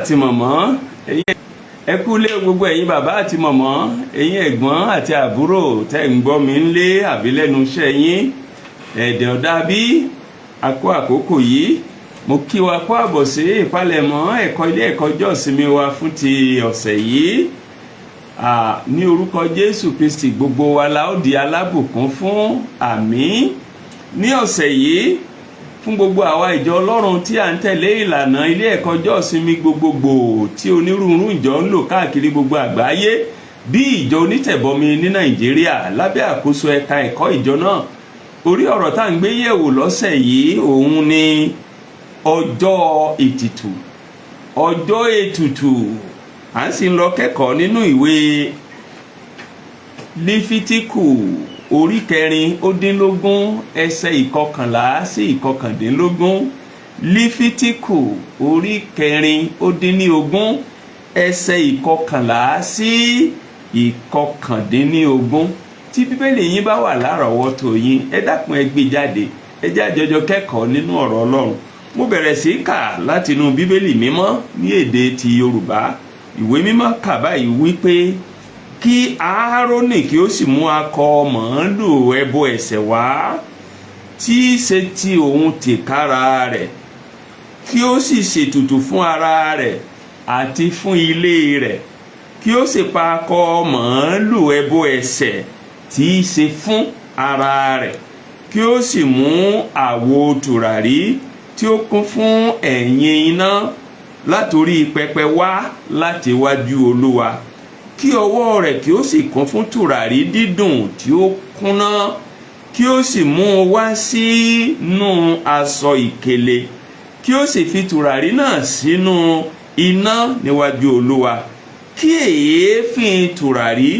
Àti mọ̀mọ́, ẹ̀yin, ẹ kú lé gbogbo ẹ̀yin bàbá àti mọ̀mọ́, ẹ̀yin ẹ̀gbọ́n àti àbúrò tẹ́ ń gbọ́ mi ńlé àbí lẹ́nu iṣẹ́ yín, ẹ̀dẹ̀ ọ̀dà bí a kó àkókò yìí. Mo kí wa kó àbọ̀ sí ìpalẹ̀mọ́ ẹ̀kọ́ ilé ẹ̀kọ́ ọjọ́ ìsinmi wa fún ti ọ̀sẹ̀ yìí. Ní orúkọ Jésù Kristi, gbogbo wa la ó di alábùkún fún. Àmín. Ní ọ̀sẹ̀ yìí, fún gbogbo àwa ìjọ Ọlọ́run tí à ń tẹ̀lé ìlànà ilé ẹ̀kọ́ ọjọ́ ìsinmi gbogbogbò tí onírúurú ìjọ ń lò káàkiri gbogbo àgbáyé, bí ìjọ Onítẹ̀bọmi ní Nàìjíríà lábẹ́ àkóso ẹ̀ka ẹ̀kọ́ ìjọ náà, orí ọ̀rọ̀ tá à ń gbé yẹ̀wò lọ́sẹ̀ yìí, òun ni ọjọ́ ètùtù. Ọjọ́ ètùtù, à ń sì ń lọ kẹ́kọ̀ọ́ nínú ìwé Lífítíkù, orí 16, ẹsẹ̀ 11 sí 19. Lífítíkù, orí 16, ẹsẹ̀ 11 sí 19. Tí Bíbélì yín bá wà lárọ̀ọ́wọ́tó yín, ẹ dákun, ẹ gbé jáde, ẹ jẹ́ àjọjọ kẹ́kọ̀ọ́ nínú ọ̀rọ̀ Ọlọ́run. Mo bẹ̀rẹ̀ sí kà látinú Bíbélì Mímọ́ ní èdè ti Yorùbá. Ìwé Mímọ́ kà báyìí wípé, kí Aárónì kí ó sì mú akọ màálù ẹbọ ẹ̀ṣẹ̀ wá, tí í ṣe ti òun tìkára rẹ̀, kí ó sì ṣètùtù fún ara rẹ̀ àti fún ilé rẹ̀, kí ó sì pa akọ màálù ẹbọ ẹ̀ṣẹ̀ tí í ṣe fún ara rẹ̀, kí ó sì mú àwo tùràrí tí ó kún fún ẹ̀yìn iná látòrí pẹpẹ wá láti wájú Olúwa, kí ọwọ́ rẹ̀ kí ó sì kún fún tùràrí dídùn tí ó kúnná, kí ó sì mú un wá sínú aṣọ ìkélé, kí ó sì fi tùràrí náà sínú iná níwájú Olúwa, kí èéfín tùràrí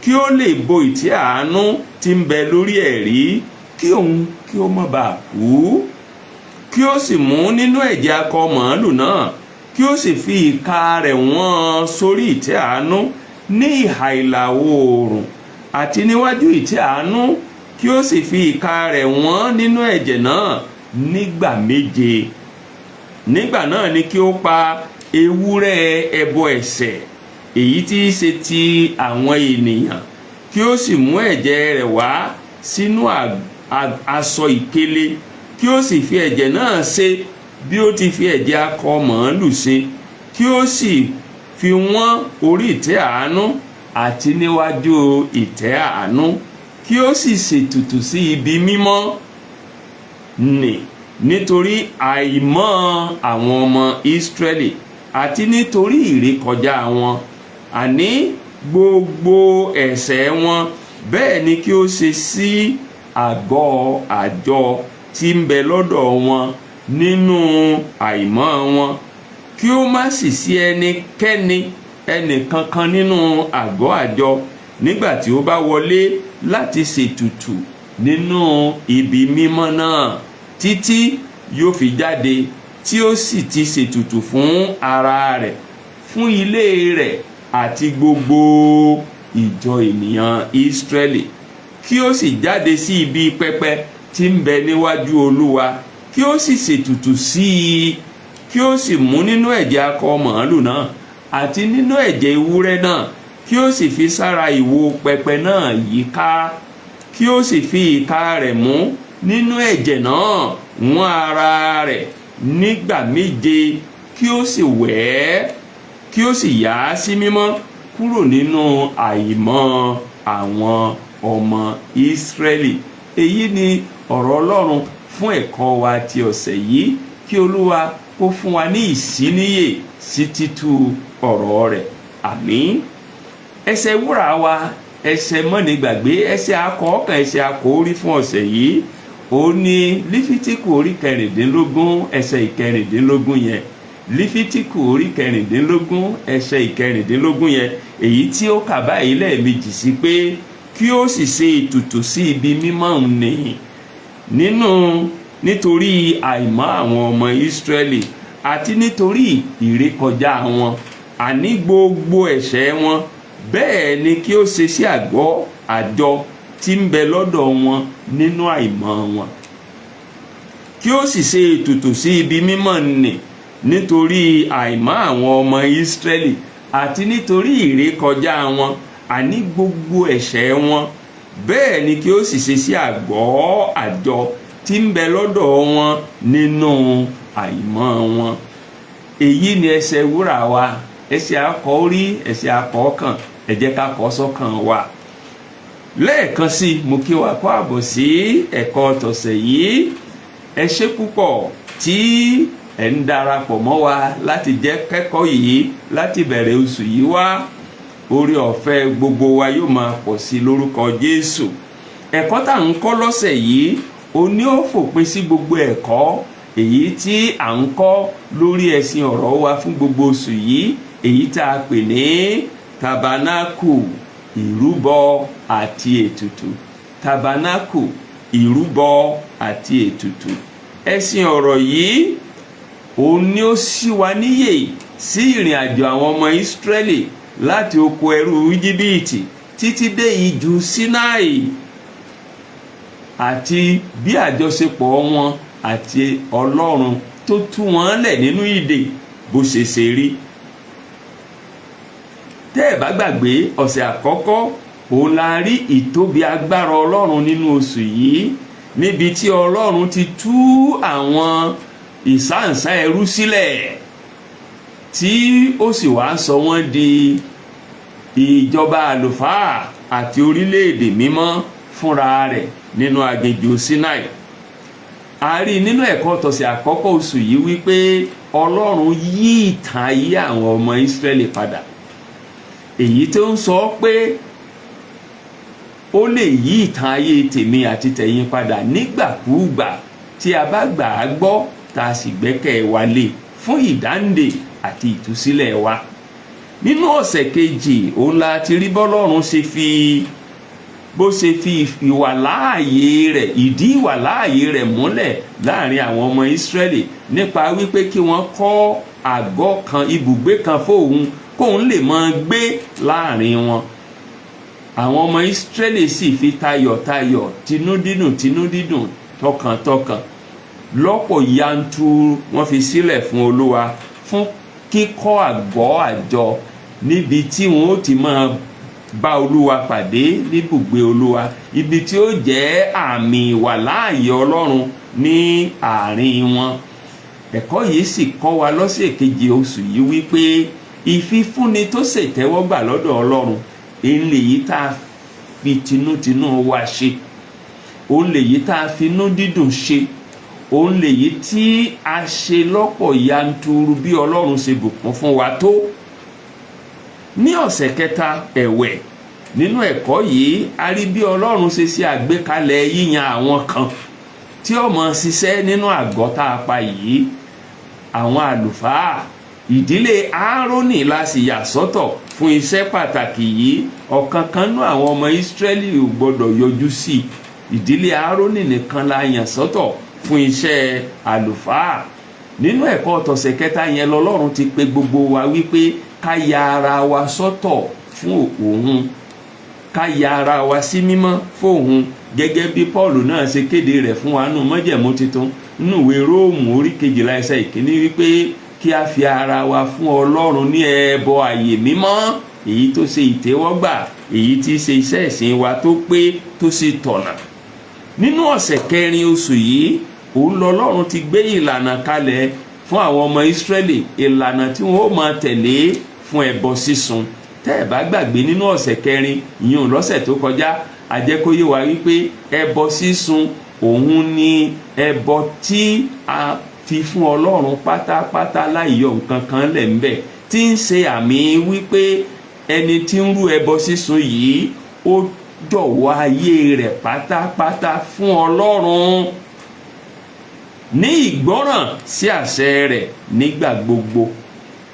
kí ó lè bo ìtẹ́ àánú tí ń bẹ lórí ẹ̀rí, kí òun kí ó má bàa kú. Kí ó sì mú nínú ẹ̀jẹ̀ akọ màálù náà, kí ó sì fi ìka rẹ̀ wọ́n sórí ìtẹ́ àánú ní ìhà ìlà oòrùn àti níwájú ìtẹ́ àánú, kí ó sì fi ìka rẹ̀ wọ́n nínú ẹ̀jẹ̀ náà nígbà méje. Nígbà náà ni kí ó pa ewúrẹ́ ẹbọ ẹ̀ṣẹ̀, èyí tí í ṣe ti àwọn ènìyàn, kí ó sì mú ẹ̀jẹ̀ rẹ̀ wá sínú aṣọ ìkélé, kí ó sì fi ẹ̀jẹ̀ náà ṣe bí ó ti fi ẹ̀jẹ̀ akọ màálù ṣe, kí ó sì fi wọ́n orí ìtẹ́ àánú àti níwájú ìtẹ́ àánú, kí ó sì ṣètùtù sí ibi mímọ́ nì nítorí àìmọ́ àwọn ọmọ Ísírẹ́lì àti nítorí ìrékọjá wọn, àní gbogbo ẹ̀ṣẹ̀ wọn. Bẹ́ẹ̀ ni kí ó ṣe sí àgọ́ àjọ tí ń bẹ lọ́dọ̀ wọn nínú àìmọ́ wọn, kí ó má sì sí ẹnikẹ́ni, ẹnìkankan nínú àgọ́ àjọ nígbà tí ó bá wọlé láti ṣètùtù nínú ibi mímọ́ náà títí yóò fi jáde, tí ó sì ti ṣètùtù fún ara rẹ̀, fún ilé rẹ̀ àti gbogbo ìjọ ènìyàn Ísírẹ́lì. Kí ó sì jáde sí ibi pẹpẹ tí ń bẹ níwájú Olúwa, kí ó sì ṣètùtù sí i, kí ó sì mú nínú ẹ̀jẹ̀ akọ màálù náà àti nínú ẹ̀jẹ̀ ewúrẹ́ náà, kí ó sì fi sára ìwo pẹpẹ náà yíká, kí ó sì fi ìka rẹ̀ mú nínú ẹ̀jẹ̀ náà wọ́n ara rẹ̀ nígbà méje, kí ó sì wẹ̀ ẹ́, kí ó sì yà á sí mímọ́ kúrò nínú àìmọ́ àwọn ọmọ Ísírẹ́lì. Èyí ni ọ̀rọ̀ Ọlọ́run fún ẹ̀kọ́ wa ti ọ̀sẹ̀ yìí. Kí Olúwa kó fún wa ní ìsíníyè sí títú ọ̀rọ̀ rẹ̀. Àmín. Ẹsẹ̀ wúrà wa, ẹsẹ̀ mọ́ni gbàgbé, ẹsẹ̀ akọ̀ọ̀kan, ẹsẹ̀ àkórí fún ọ̀sẹ̀ yìí, ó ní Lífítíkù orí 16, ẹsẹ̀ 16 yẹn. Lífítíkù orí 16, ẹsẹ̀ 16 yẹn, èyí tí ó kà báyìí lẹ́ẹ̀mejì sí pé, kí ó sì ṣe ètùtù sí ibi mímọ́ nì nínú nítorí àìmọ́ àwọn ọmọ Ísírẹ́lì àti nítorí ìrékọjá wọn, àní gbogbo ẹ̀ṣẹ̀ wọn. Bẹ́ẹ̀ ni kí ó ṣe sí àgọ́ àjọ tí ń bẹ lọ́dọ̀ wọn nínú àìmọ́ wọn. Kí ó sì ṣe ètùtù sí ibi mímọ́ nì. Nítorí àìmọ́ àwọn ọmọ Ísírẹ́lì àti nítorí ìrékọjá wọn, àní gbogbo ẹ̀ṣẹ̀ wọn, bẹ́ẹ̀ ni kí ó sì ṣe sí àgọ́ àjọ tí ń bẹ lọ́dọ̀ wọn nínú àìmọ́ wọn. Èyí ni ẹsẹ̀ wúrà wa, ẹsẹ̀ akọ orí, ẹsẹ̀ akọ ọkàn. Ẹ jẹ́ ká kọ sọ́kàn wa. Lẹ́ẹ̀kan sí, mo kí wa kó àbọ̀ sí ẹ̀kọ́ tọ̀sẹ̀ yìí. Ẹ ṣé púpọ̀ tí ẹ̀ ń darapọ̀ mọ́ wa láti jẹ́ kẹ́kọ̀ọ́ yìí láti bẹ̀rẹ̀ oṣù yìí wá. Orí ọ̀fẹ́ gbogbo wa yóò máa pọ̀ sí lórúkọ Jésù. Ẹ̀kọ́ tá à ń kọ́ lọ́sẹ̀ yìí, ó ní ó fòpin sí gbogbo ẹ̀kọ́ èyí tí à ń kọ́ lórí ẹ̀sìn ọ̀rọ̀ wa fún gbogbo oṣù yìí, èyí tá a pè ní Tabernacle, ìrúbọ àti ètùtù. Tabernacle, ìrúbọ àti ètùtù. Ẹ̀sìn ọ̀rọ̀ yìí, òun ni ó ṣí wa níyè sí ìrìn àjò àwọn ọmọ Ísírẹ́lì láti oko ẹrú Íjíbítì títí dé ijù Sinai, àti bí àjọṣepọ̀ wọn àti Ọlọ́run tó tú wọn lẹ̀ nínú ìdè bó ṣe ṣe rí. Tẹ́ ẹ̀ bá gbàgbé, ọ̀sẹ̀ àkọ́kọ́, òun la rí ìtóbi agbára Ọlọ́run nínú oṣù yìí, níbi tí Ọlọ́run ti tú àwọn ìsáǹsá ẹrú sílẹ̀, tí ó sì wá sọ wọ́n di ìjọba àlùfáà àti orílẹ̀-èdè mímọ́ fúnra rẹ̀ nínú aginjù Sinai. A rí nínú ẹ̀kọ́ tọ̀sẹ̀ àkọ́kọ́ oṣù yìí wípé Ọlọ́run yí ìtàn ayé àwọn ọmọ Ísírẹ́lì padà, èyí tó ń sọ pé ó lè yí ìtàn ayé tèmi àti tẹ̀yin padà nígbàkúùgbà tí a bá gbà á gbọ́, tá a sì gbẹ́kẹ̀ wa lé fún ìdáǹdè àti ìtúsílẹ̀ wa. Nínú ọ̀sẹ̀ kejì, òun la ti rí bọ́lọ́run ṣe fi bó ṣe fi ìwàláàyè rẹ̀, ìdí ìwàláàyè rẹ̀ múlẹ̀ láàrin àwọn ọmọ Ísírẹ́lì nípa wípé kí wọ́n kọ́ àgọ́ kan, ibùgbé kan fóun, kóun lè máa gbé láàrin wọn. Àwọn ọmọ Ísírẹ́lì sì fi tayọ̀tayọ̀, tinúdídùn tinúdídùn, tọkàntọkàn, lọ́pọ̀ yanturu, wọ́n fi sílẹ̀ fún Olúwa fún kíkọ́ àgọ́ àjọ níbi tí wọ́n ó ti máa bá Olúwa pàdé níbùgbé Olúwa, ibi tí ó jẹ́ àmì ìwàláàyè Ọlọ́run ní àárín wọn. Ẹ̀kọ́ yìí sì kọ́ wa lọ́sẹ̀ kejì oṣù yìí wípé ìfifúnni tó ṣètẹ́wọ́gbà lọ́dọ̀ Ọlọ́run èyí lèyí tá a fi tinútinú wa ṣe, òun lèyí tá a finú dídùn ṣe, òun lèyí tí a ṣe lọ́pọ̀ yanturu bí Ọlọ́run ṣe bùkún fún wa tó. Ní ọ̀sẹ̀ kẹta ẹ̀wẹ̀ nínú ẹ̀kọ́ yìí, a rí bí Ọlọ́run ṣe ṣe àgbékalẹ̀ yíyan àwọn kan tí ó máa ṣiṣẹ́ nínú àgọ́ tá a pa yìí, àwọn àlùfáà. Ìdílé Áárónì la sì yà sọ́tọ̀ fún iṣẹ́ pàtàkì yìí. Ọ̀kan kan nú àwọn ọmọ Ísírẹ́lì ò gbọ́dọ̀ yọjú sí i. Ìdílé Áárónì nìkan la yàn sọ́tọ̀ fún iṣẹ́ àlùfáà. Nínú ẹ̀kọ́ tọ̀sẹ̀ kẹta yẹn lọ́lọ́run ti pe gbogbo wa wípé ká ya ara wa sọ́tọ̀ fún òun, ká ya ara wa sí mímọ́ fóun, gẹ́gẹ́ bí Paul náà ṣe kéde rẹ̀ fún wa nínú Májẹ̀mú Titun, nínú ìwé Róòmù orí 12 ẹsẹ̀ 1, wípé kí a fi ara wa fún Ọlọ́run ní ẹbọ àyè mímọ́, èyí tó ṣe ìtẹ́wọ́gbà, èyí tí í ṣe iṣẹ́ ìsìn wa tó pé, tó sì tọ̀nà. Nínú ọ̀sẹ̀ kẹrin oṣù yìí, òun lọ́lọ́run ti gbé ìlànà kalẹ̀ fún àwọn ọmọ Ísírẹ́lì, ìlànà tí wọ́n ó máa tẹ̀lé fún ẹbọ sísun. Tẹ́ ẹ̀ bá gbàgbé, nínú ọ̀sẹ̀ kẹrin ìyún lọ́sẹ̀ tó kọjá, àjẹkóyè wa wípé ẹbọ sísun, òun ni ẹbọ tí a fi fún Ọlọ́run pátápátá láì yọ nǹkan kan lẹ̀ ńbẹ̀, tí ń ṣe àmì wípé ẹni tí ń rú ẹbọ sísun yìí, ó jọ̀wọ́ ayé rẹ̀ pátápátá fún Ọlọ́run ní ìgbọ́ràn sí àṣẹ rẹ̀ nígbà gbogbo.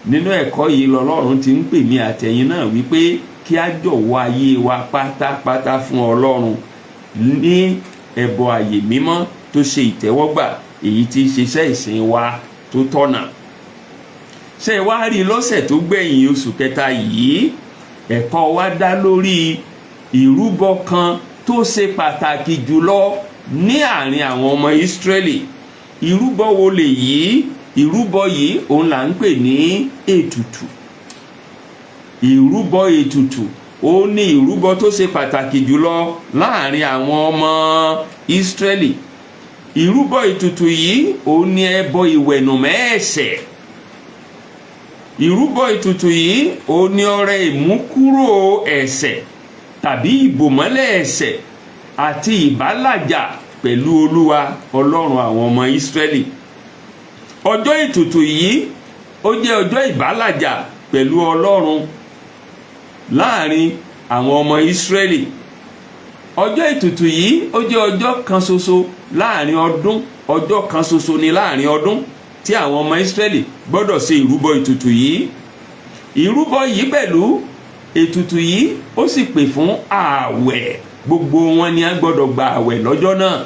Nínú ẹ̀kọ́ yìí lọ́lọ́run ti ń pè mí àtẹ̀yin náà wípé kí á jọ̀wọ́ ayé wa pátápátá fún Ọlọ́run ní ẹbọ àyè mímọ́ tó ṣe ìtẹ́wọ́gbà, èyí tí í ṣiṣẹ́ ìsìn wa tó tọ̀nà. Ṣé ẹ wá rí, lọ́sẹ̀ tó gbẹ̀yìn oṣù kẹta yìí, ẹ̀kọ́ wa dá lórí ìrúbọ kan tó ṣe pàtàkì jùlọ ní àárín àwọn ọmọ Ísírẹ́lì. Ìrúbọ wo lèyí? Ìrúbọ yìí òun là ń pè ní ètùtù. Ìrúbọ ètùtù ó ní ìrúbọ tó ṣe pàtàkì jùlọ láàrin àwọn ọmọ Ísírẹ́lì. Ìrúbọ ètùtù yìí òun ní ẹbọ ìwẹ̀nùmọ́ ẹ̀ṣẹ̀. Ìrúbọ ètùtù yìí òun ní ọrẹ ìmúkúrò ẹ̀ṣẹ̀ tàbí ìbòmọ́lẹ̀ ẹ̀ṣẹ̀ àti ìbálàjà pẹ̀lú Olúwa Ọlọ́run àwọn ọmọ Ísírẹ́lì. Ọjọ́ ètùtù yìí, ó jẹ́ ọjọ́ ìbálàjà pẹ̀lú Ọlọ́run láàrin àwọn ọmọ Ísírẹ́lì. Ọjọ́ ètùtù yìí, ó jẹ́ ọjọ́ kan ṣoṣo láàrin ọdún. Ọjọ́ kan ṣoṣo ni láàrin ọdún tí àwọn ọmọ Ísírẹ́lì gbọ́dọ̀ ṣe ìrúbọ ètùtù yìí. Ìrúbọ yìí pẹ̀lú ètùtù yìí, ó sì pè fún ààwẹ̀. Gbogbo wọn ni a gbọ́dọ̀ gba ààwẹ̀ lọ́jọ́ náà.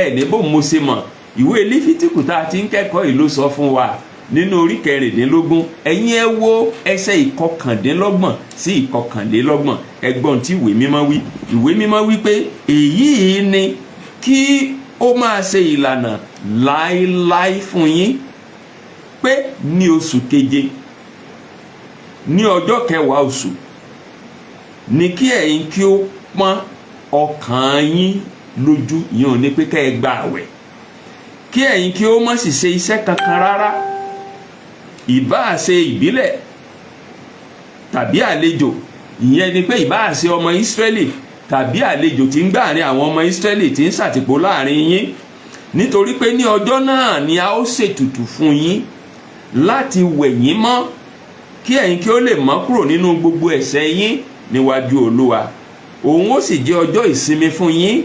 Ẹ ní bó mo ṣe mọ̀? Ìwé Lífítíkù tá a ti ń kẹ́kọ̀ọ́ yìí ló sọ fún wa nínú orí 16. Ẹ̀yin ẹ wo ẹsẹ̀ 29 sí 31. Ẹgbọ́n tí ìwé mímọ́ wí. Ìwé mímọ́ wí pé èyí ni kí ó máa ṣe ìlànà láéláé fún yín, pé ní oṣù keje, ní ọjọ́ 10 oṣù, ní kí ẹ̀yin kí ó pọ́n ọkàn yín lójú. Yín ò ní pé kẹ́ ẹ gba àwẹ̀, kí ẹ̀yin kí ó má sì ṣe iṣẹ́ kankan rárá, ìbáà ṣe ìbílẹ̀ tàbí àlejò. Ìyẹn ni pé ìbáà ṣe ọmọ Ísírẹ́lì tàbí àlejò tí ń gbàárín àwọn ọmọ Ísírẹ́lì, tí ń ṣàtìpó láàrin yín, nítorí pé ní ọjọ́ náà ni a ó ṣètùtù fún yín láti wẹ̀ yín mọ́, kí ẹ̀yin kí ó lè mọ́ kúrò nínú gbogbo ẹ̀ṣẹ̀ yín níwájú Olúwa. Òun ó sì jẹ́ ọjọ́ ìsinmi fún yín,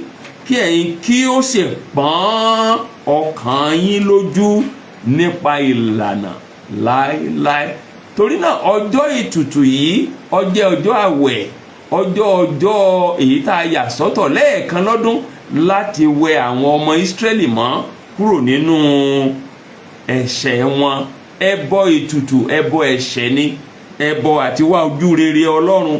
kí ẹ̀yin kí ó sì pọ́n ọkàn yín lójú nípa ìlànà láéláé. Torí náà, ọjọ́ ìtùtù yìí, ọjọ́ ọjọ́ àwẹ̀, ọjọ́ èyí tá a yà sọ́tọ̀ lẹ́ẹ̀kan lọ́dún láti wẹ àwọn ọmọ Ísírẹ́lì mọ́ kúrò nínú ẹ̀ṣẹ̀ wọn. Ẹbọ ètùtù, ẹbọ ẹ̀ṣẹ̀ ni, ẹbọ àti wá ojú rere Ọlọ́run,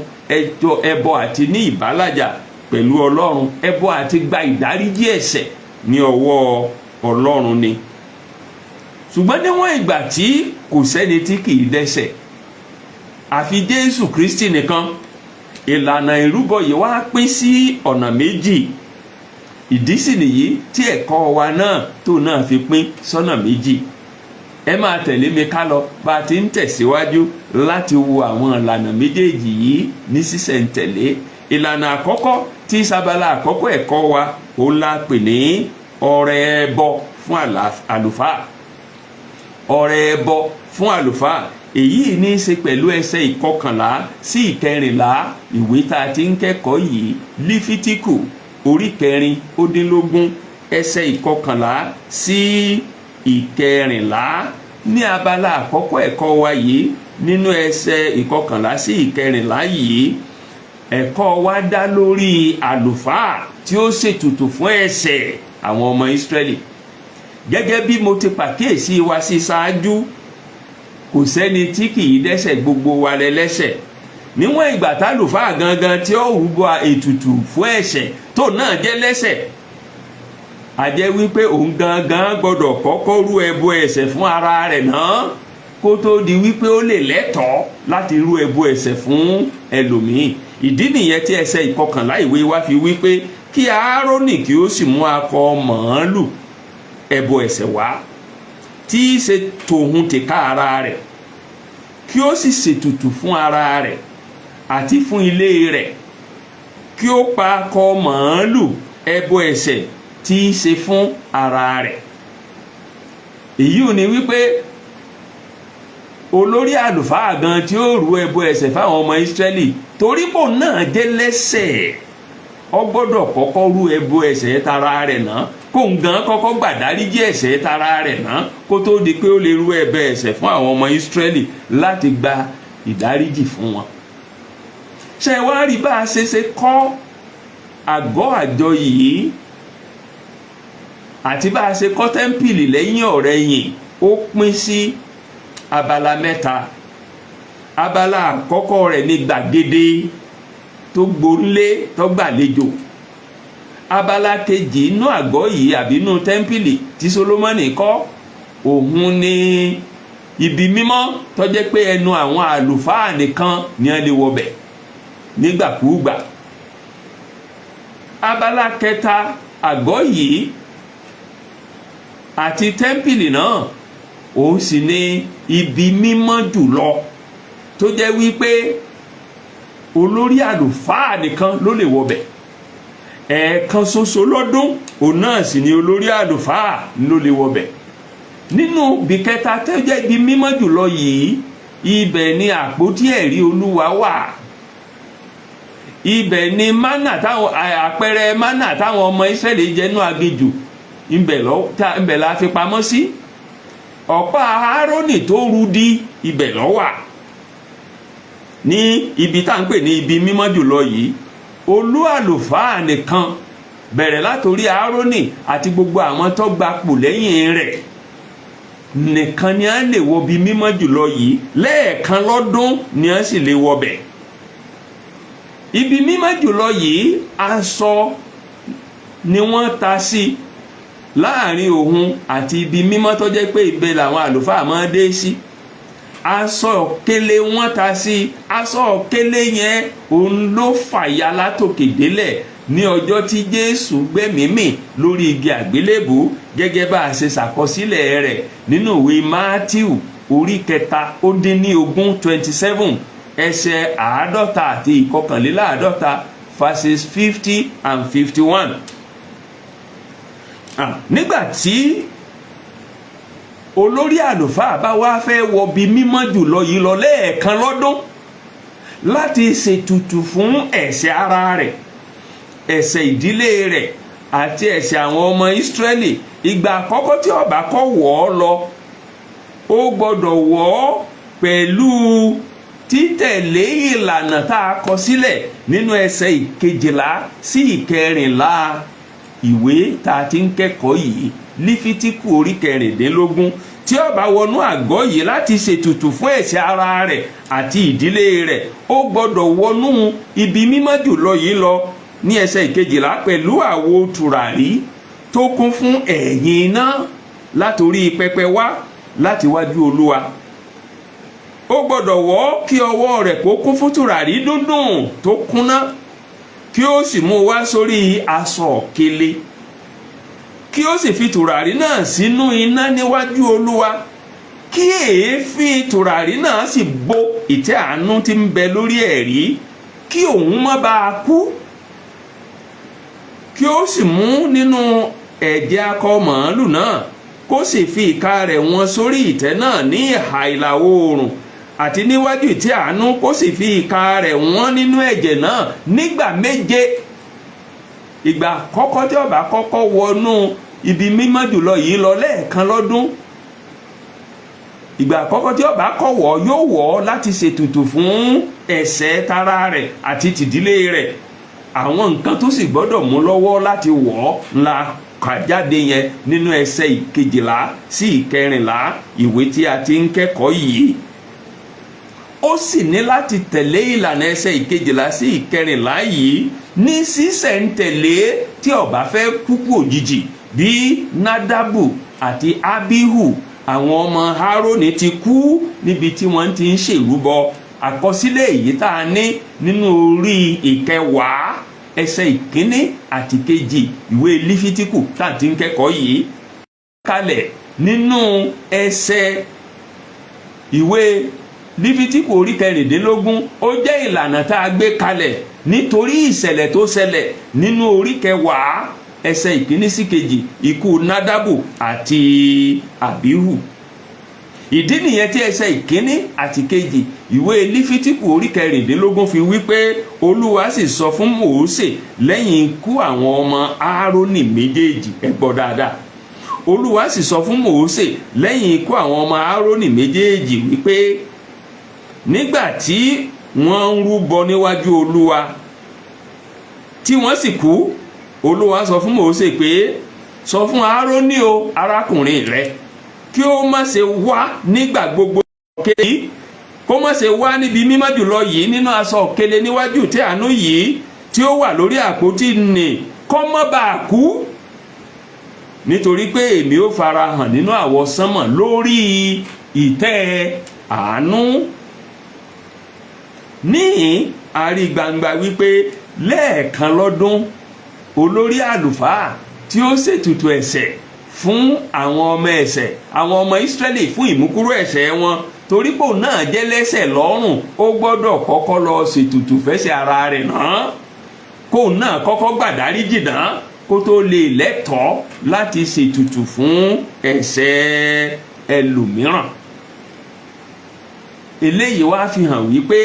ẹbọ àti ní ìbálàjà pẹ̀lú Ọlọ́run, ẹbọ àti gba ìdáríjì ẹ̀ṣẹ̀ ní ọwọ́ Ọlọ́run ni. Ṣùgbọ́n níwọ̀n ìgbà tí kò sẹ́ni tí kì í dẹ́ṣẹ̀ àfi Jésù Kristi nìkan, ìlànà ìrúbọ yìí wá pín sí ọ̀nà méjì. Ìdí sì nìyí tí ẹ̀kọ́ wa náà tó náà fi pín sọ́nà méjì. Ẹ máa tẹ̀lé mi ká lọ bá a ti ń tẹ̀síwájú láti wo àwọn ìlànà méjèèjì yìí ní sísẹ̀ntẹ̀lé. Ìlànà àkọ́kọ́ tí sábàlá àkọ́kọ́ ẹ̀kọ́ wa, òun la pè ní ọrẹ ẹbọ fún àlùfáà. Ọrẹ ẹbọ fún àlùfáà, èyí ní í ṣe pẹ̀lú ẹsẹ̀ 11 sí 14 ìwé tá a ti ń kẹ́kọ̀ọ́ yìí, Lífítíkù orí 16, ẹsẹ̀ 11 sí 14. Ní abala àkọ́kọ́ ẹ̀kọ́ wa yìí, nínú ẹsẹ̀ 11 sí 14 yìí, ẹ̀kọ́ wa dá lórí àlùfáà tí ó ṣètùtù fún ẹ̀ṣẹ̀ àwọn ọmọ Ísírẹ́lì. Gẹ́gẹ́ bí mo ti pàkíyèsí wa sí ṣáájú, kò sẹ́ni tí kì í dẹ́ṣẹ̀, gbogbo wa lẹ́lẹ́ṣẹ̀. Níwọ̀n ìgbà tálùfáà gangan tí ó rúbọ ètùtù fún ẹ̀ṣẹ̀ tó náà jẹ́ lẹ́ṣẹ̀, a jẹ́ wípé òun gangan gbọ́dọ̀ kọ́kọ́ rú ẹbọ ẹ̀ṣẹ̀ fún ara rẹ̀ náà, kó tó di wípé ó lè lẹ́tọ̀ọ́ láti rú ẹbọ ẹ̀ṣẹ̀ fún ẹlòmíì. Ìdí nìyẹn tí ẹsẹ̀ 11 ìwé wa fi wípé kí Áárónì kí ó sì mú akọ màálù ẹbọ ẹ̀ṣẹ̀ wá, tí í ṣe tòun tìka ara rẹ̀, kí ó sì ṣètùtù fún ara rẹ̀ àti fún ilé rẹ̀, kí ó pa akọ màálù ẹbọ ẹ̀ṣẹ̀ tí í ṣe fún ara rẹ̀. Èyí ò ní wípé olórí àlùfáà gan tí ó rú ẹbọ ẹ̀ṣẹ̀ fáwọn ọmọ Ísírẹ́lì, torí pò náà jẹ́ lẹ́ṣẹ̀, ó gbọ́dọ̀ kọ́kọ́ rú ẹbọ ẹ̀ṣẹ̀ tara rẹ̀ náà, kó ń gan kọ́kọ́ gbàdáríjì ẹ̀ṣẹ̀ tara rẹ̀ náà, kó tó di pé ó lè rú ẹbọ ẹ̀ṣẹ̀ fún àwọn ọmọ Ísírẹ́lì láti gba ìdáríjì fún wọn. Ṣé wá rí bá a ṣe ṣe kọ́ àgọ́ àjọ yìí àti bá a ṣe kọ́ tẹ́ḿpìlì lẹ́yìn ọ̀rẹ̀yìn, ó pín sí abala mẹ́ta. Abala àkọ́kọ́ rẹ̀ ní gbàgede tó gbónlé tó gbàlejò. Abala kejì inú àgọ́ yìí àbí inú tẹ́ḿpìlì tí Solomoni kọ́, Òun ní ibi mímọ́ tó jẹ́ pé ẹnu àwọn àlùfáà nìkan ni wọ́n lè wọbẹ̀ nígbàkúùgbà. Abala kẹta àgọ́ yìí àti tẹ́ḿpìlì náà, òun sì ní ibi mímọ́ jùlọ tó jẹ́ wípé olórí àlùfáà nìkan ló lè wọbẹ̀ ẹ̀ẹ̀kan ṣoṣo lọ́dún. Òun náà sì ni olórí àlùfáà ló lè wọbẹ̀. Nínú ibi kẹta tó jẹ́ ibi mímọ́ jùlọ yìí, ibẹ̀ ni àpótí ẹ̀rí Olúwa wà. Ibẹ̀ ni mánà táwọn, àpẹẹrẹ mánà táwọn ọmọ Ísírẹ́lì jẹ nínú aginjù, ibẹ̀ la fi pamọ́ sí. Ọ̀pá Áárónì tó rudi, ibẹ̀ ló wà ní ibi tá à ń pè ní ibi mímọ́ jùlọ yìí. Olú àlùfáà nìkan, bẹ̀rẹ̀ látòrí Áárónì àti gbogbo àwọn tó gbapò lẹ́yìn rẹ̀ nìkan ni a lè wọ ibi mímọ́ jùlọ yìí. Lẹ́ẹ̀kan lọ́dún ni a sì lè wọbẹ̀. Ibi mímọ́ jùlọ yìí, aṣọ ni wọ́n ta sí láàrin òun àti ibi mímọ́ tó jẹ́ pé ibẹ̀ làwọn àlùfáà máa dé sí. Aṣọ òkèlè wọ́n ta sí. Aṣọ òkèlè yẹn, òun ló fàya látòkè délẹ̀ ní ọjọ́ tí Jésù gbẹ́mìí mì lórí igi àgbélébùú, gẹ́gẹ́ bá a ṣe ṣàkọsílẹ̀ rẹ̀ nínú ìwé Mátíù orí 27, 27, ẹsẹ̀ 51 àti 51, verses 50 and 51. Nígbà tí olórí àlùfáà bá wá fẹ́ wọ bí mímọ́ jùlọ yìí lọ lẹ́ẹ̀kan lọ́dún láti ṣètùtù fún ẹ̀ṣẹ̀ ara rẹ̀, ẹ̀ṣẹ̀ ìdílé rẹ̀ àti ẹ̀ṣẹ̀ àwọn ọmọ Ísírẹ́lì, ìgbà àkọ́kọ́ tí ó bá kọ́ wọ̀ ọ́ lọ, ó gbọ́dọ̀ wọ̀ ọ́ pẹ̀lú títẹ̀lé ìlànà tá a kọ sílẹ̀ nínú ẹsẹ̀ 12 sí 14 ìwé tá a ti ń kẹ́kọ̀ọ́ yìí, Lífítíkù orí 16. Tí ó bá wọnú àgọ́ yìí láti ṣètùtù fún ẹ̀ṣẹ̀ ara rẹ̀ àti ìdílé rẹ̀, ó gbọ́dọ̀ wọnú ibi mímọ́ jùlọ yìí lọ ní ẹsẹ̀ 12 pẹ̀lú àwo tùràrí tó kún fún ẹ̀yìn iná látòrí pẹpẹ wá láti wájú Olúwa. Ó gbọ́dọ̀ wọ̀ kí ọwọ́ rẹ̀ kó kún fún tùràrí dúndùn tó kúnná, kí ó sì mú wá sórí aṣọ òkèlè, kí ó sì fi tùràrí náà sínú iná níwájú Olúwa, kí èéfín tùràrí náà sì bo ìtẹ́ àánú tí ń bẹ lórí ẹ̀rí, kí òun má bàa kú. Kí ó sì mú nínú ẹ̀jẹ̀ akọ màálù náà, kó sì fi ìka rẹ̀ wọn sórí ìtẹ́ náà ní ìhà ìlà oòrùn àti níwájú ìtẹ́ àánú, kó sì fi ìka rẹ̀ wọ́n nínú ẹ̀jẹ̀ náà nígbà méje. Ìgbà kọ́kọ́ tí ó bá kọ́kọ́ wọnú ibi mímọ́ jùlọ yìí lọ lẹ́ẹ̀kan lọ́dún, ìgbà àkọ́kọ́ tí ó bá kọ́ wọ̀, yóò wọ̀ láti ṣètùtù fún ẹ̀ṣẹ̀ tara rẹ̀ àti tìdílé rẹ̀. Àwọn nǹkan tó sì gbọ́dọ̀ mú lọ́wọ́ láti wọ̀ ọ́ la kà jáde yẹn nínú ẹsẹ̀ 12 sí 14 ìwé tí a ti ń kẹ́kọ̀ọ́ yìí. Ó sì ní láti tẹ̀lé ìlànà ẹsẹ̀ 12 sí 14 yìí ní sísẹ̀ntẹ̀lé tí ó bá fẹ́ kúkú òjijì bí Nadabu àti Abihu, àwọn ọmọ Aaroni, ti kú níbi tí wọ́n ti ń ṣèrúbọ. Àkọsílẹ̀ èyí tá a ní nínú orí 10, ẹsẹ̀ 1 àti 2 ìwé Lífítíkù tá a ti ń kẹ́kọ̀ọ́ yìí kalẹ̀ nínú ẹsẹ̀ ìwé Lífítíkù orí 16, ó jẹ́ ìlànà tá a gbé kalẹ̀ nítorí ìṣẹ̀lẹ̀ tó ṣẹlẹ̀ nínú orí 10, ẹsẹ̀ 1 sí 2, ikú Nadabu àti Abihu. Ìdí nìyẹn tí ẹsẹ̀ 1 àti 2 ìwé Lífítíkù orí 16 fi wí pé, Olúwa sì sọ fún Mósè lẹ́yìn ikú àwọn ọmọ Áárónì méjèèjì. Ẹ gbọ́ dáadáa. Olúwa sì sọ fún Mósè lẹ́yìn ikú àwọn ọmọ Áárónì méjèèjì wípé, nígbà tí wọ́n ń rúbọ níwájú Olúwa tí wọ́n sì kú, Olúwa sọ fún Mósè pé, sọ fún Áárónì o arákùnrin rẹ kí ó má ṣe wá nígbà gbogbo kéyìí, kó má ṣe wá níbi mímọ́ jùlọ yìí nínú aṣọ òkèlè níwájú tí àánú yìí tí ó wà lórí àpótí nì, kó má bàa kú. Nítorí pé èmi ó farahàn nínú àwọsánmọ̀ lórí ìtẹ́ àánú. Níhìn a rí gbangba wípé lẹ́ẹ̀kan lọ́dún, olórí àlùfáà tí ó ṣètùtù ẹ̀ṣẹ̀ fún àwọn ọmọ ẹ̀ṣẹ̀, àwọn ọmọ Ísírẹ́lì, fún ìmúkúrò ẹ̀ṣẹ̀ wọn, torí pò náà jẹ́ lẹ́ṣẹ̀ lọ́rùn, ó gbọ́dọ̀ kọ́kọ́ lọ ṣètùtù fẹ́ṣẹ̀ ara rẹ̀ náà, kóun náà kọ́kọ́ gbàdáríjì náà, kó tó lè lẹ́tọ̀ọ́ láti ṣètùtù fún ẹ̀ṣẹ̀ ẹlòmíràn. Eléyìí wá fi hàn wípé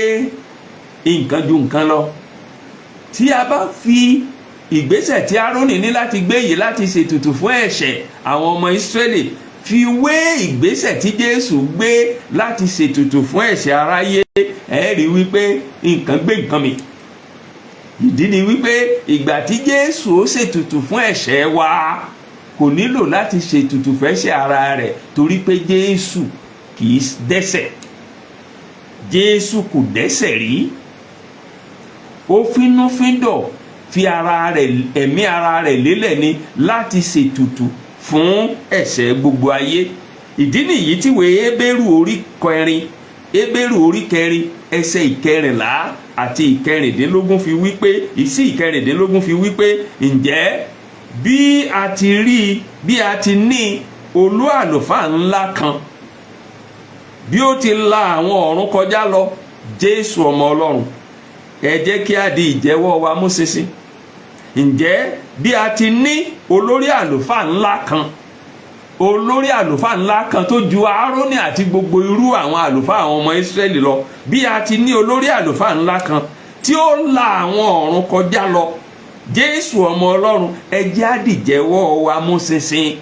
nǹkan ju nǹkan lọ. Tí a bá fi ìgbésẹ̀ tí Árónì ní láti gbé yìí láti ṣètùtù fún ẹ̀ṣẹ̀ àwọn ọmọ Ísírẹ́lì fi wé ìgbésẹ̀ tí Jésù gbé láti ṣètùtù fún ẹ̀ṣẹ̀ aráyé, ẹ rí wípé nǹkan gbé nǹkan mì. Ìdí ni wípé ìgbà tí Jésù ó ṣètùtù fún ẹ̀ṣẹ̀ wa, kò nílò láti ṣètùtù fẹ́ṣẹ̀ ara rẹ̀, torí pé Jésù kì í dẹ́ṣẹ̀. Jésù kò dẹ́ṣẹ̀ rí. Ó fínúfíndọ̀ fi ara rẹ̀, ẹ̀mí ara rẹ̀ lélẹ̀ ni láti ṣètùtù fún ẹ̀ṣẹ̀ gbogbo ayé. Ìdí nìyí tí ìwé Hébérù orí 4, Hébérù orí 4, ẹsẹ̀ 14 àti 16 fi wípé, ìsí 16 fi wípé: "Ǹjẹ́ bí a ti rí, bí a ti ní olú àlùfáà ńlá kan, bí ó ti la àwọn ọ̀run kọjá lọ, Jésù ọmọ Ọlọ́run, ẹ jẹ́ kí a di ìjẹ́wọ́ wa mú ṣinṣin." Ǹjẹ́ bí a ti ní olórí àlùfáà ńlá kan, olórí àlùfáà ńlá kan tó ju Árónì àti gbogbo irú àwọn àlùfáà àwọn ọmọ Ísírẹ́lì lọ, bí a ti ní olórí àlùfáà ńlá kan tí ó la àwọn ọ̀run kọjá lọ, Jésù ọmọ Ọlọ́run, ẹ jẹ́ á dìjẹ́wọ́ wa mú ṣinṣin.